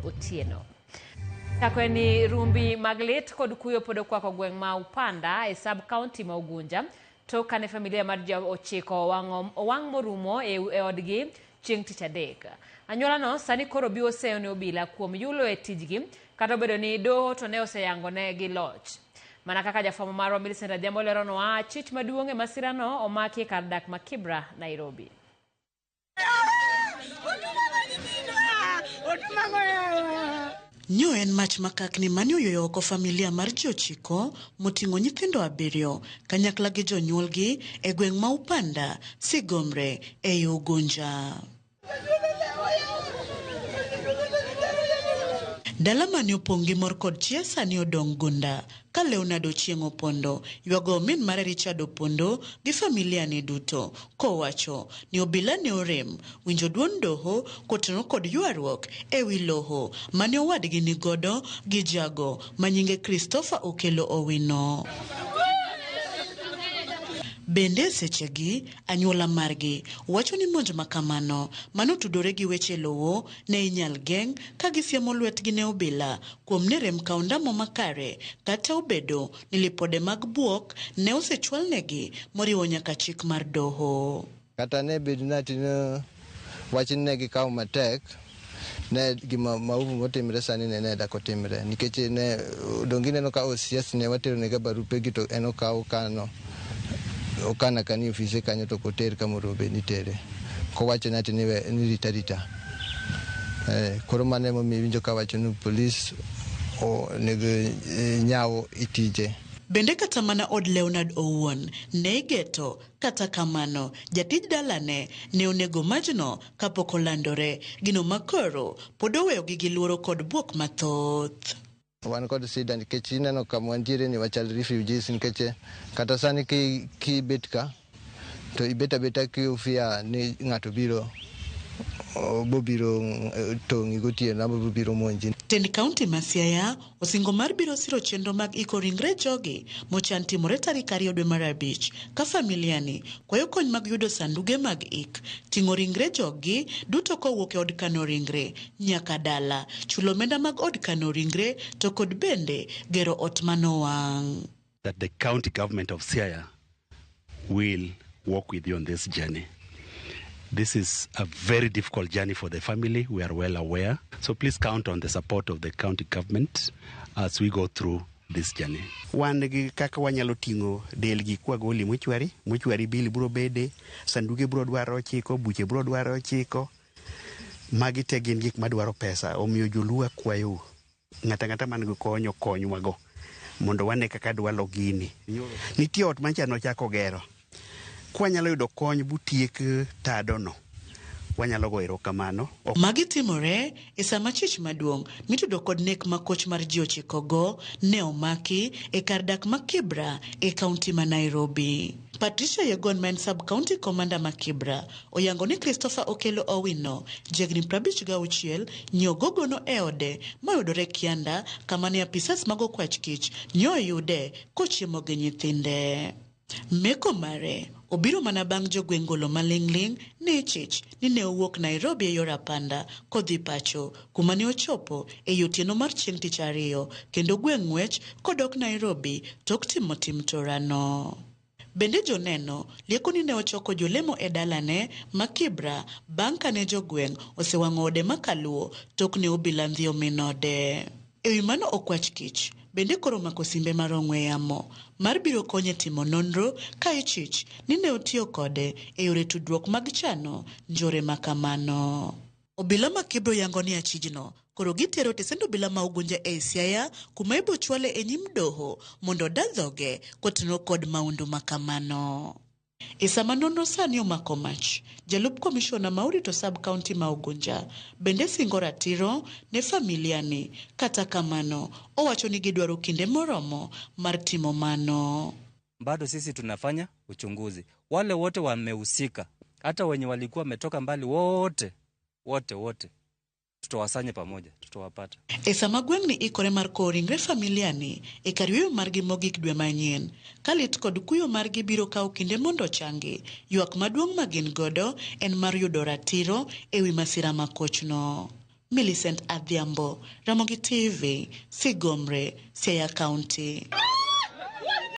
Otieno. Chako en ni rumbi mag lit kod kuyo pod okwako gweng' ma Upanda e sub county ma Ugunja tok kane familia mar ji ochiko owang' morumo e odgi chieng' tich adek. Anyuolano sani koro biwo seyo ne obila kuom yulo e tijgi kata obedo ni doho to ne oseyango ne gi loch. Mana kaka jafwambo marwa Millicent Adhiambo leronwa, chich maduong' e masirano omaki e kar dak ma Kibra, Nairobi. Nyo en mach makakni mane oyueyo oko familia mar ji ochiko moting'o nyithindo abiriyo kanyakla gi jonyuolgi e gweng' ma Upanda, Sigomre ei Ugunja. Dala mane opong' gi mor kod chia sani odong' gunda ka Leonard Ochieng' Opondo ywago min mare Richard Opondo gi familia ne duto kowacho ni obila ne orem winjo duond doho kotenore kod ywaruok e wi lowo mane owadgi nigodo gi jago ma nyinge Christopher Okello Owino. Bende e sechegi, anyuola margi wacho ni monj ma kamano manotudore gi weche lowo ne inyal geng' ka gisiemo lwetgi ne obila kuom ne rem kawo ndamo makare kata obedo ni lipode mag buok ne osechwalnegi moriwo nyaka chik mar doho. Kata ne bed ni ati ne wach ne gikawo matek ne gima maovu motimre sani ne dak otimre nikech ne donge ineno ka OCS ne watero nega barupe gi to en okawo kano okana kani ofise kanyo to ok oter kamoro bed ni itere kowacho ni ati ni rita rita. Koro mano emomiyo iwinjo kawacho ni polis onego nyaw e tije. Bende kata mana od Leonard owuon ne igeto, kata kamano jatij dalane ne onego majno kapok olandore, gino makoro pod oweyogi gi luoro kod buok mathoth. Wan kod sida nikech ineno kama wantiere ni wachal refugees nikech kata sani kibet ka to ibet abeta kihofia ni ng'ato biro bobiro tong'i gotieno ama bobiro monji. Tend kaunti ma Siaya osingo mar biro siro chenro mag iko ringre jogi mochan timore tarik 2 dwe mar 5 ka familia ni kwayo kony mag yudo sanduge mag ik, ting'o ringre joggi duto kowuok e od kano ringre nyaka dala, chulo omenda mag od kano ringre to kod bende gero ot manowang'. That the county government of Siaya will walk with you on this journey. This is a very difficult journey for the family. We are well aware. So please count on the support of the county government as we go through this journey. Wan gi kaka wanyalo ting'o delgi kwagoli mochwari, mochwari bill biro bede, sanduge biro dwaro ochiko, buche biro dwaro ochiko. Magi te gin gik madwaro pesa, omiyo joluo akwayou ng'ata ng'ata man gi kony okonywago mondo wane kaka dwalo gini. Nitie ot mancha nochako gero. Kwanyalo yudo kony butiek tadono, wanyalo go erokamano. Magi timore e sama chich maduong' mitudo kod nek ma koch mar ji ochikogo ne omaki e kar dak ma Kibra e kaunti ma Nairobi. Patricia Yegon ma en sub-county commander ma Kibra oyango ni Christopher Okello Owino, jahigni 56, nyogogono e ode mayudore Kianda kama ne apisas mag okwach kich nyoyude kochiemo gi nyithinde. Meko mare obiro mana bang' jogweng' golo maling'ling' ni ichich ni ne owuok Nairobi e yor apanda kodhi pacho kuma ne ochopo e otieno mar chieng' tich ariyo kendo gweng' ng'wech kodok Nairobi tok timo tim torano. Bende joneno lieko ni ne ochoko jolemo e dalane ma Kibra bang' kane jogweng' osewang'o ode ma Kaluo tok ne obila ndhiyo min ode. Ewi mano okwach kich bende koro omako simbe mar ong'we yamo mar biro konye timo nonro ka ichich ni ne otiyo kode e yore tudruok mag chano njore ma kamano. Obila ma Kibra oyango ni achijno koro gitero tesend obila ma Ugunja ei Siaya kuma ibochwale e nyim doho mondo oda dhoge kotenore kod maundu ma kamano. E sama nonro sani omako mach, jalup komishona ma orito sub-county ma Ugunja bende singo ratiro ne familia ni, kata kamano owacho ni gidwaro kinde moromo mar timo mano. Bado sisi tunafanya uchunguzi. Wale wote wamehusika, hata wenye walikuwa wametoka mbali, wote wote wote tutawasanya pamoja, tutawapata. E sama gweng'ni ikore mar kowo ringre familia ni e kar yueyo margi mogik dwe manyien, ka lit kod kuyo margi biro kawo kinde mondo ochangi, ywak maduong' ma gin godo en mar yudo ratiro ewi masira ma kochno. Millicent Adhiambo, Ramogi TV, Sigomre, Siaya County.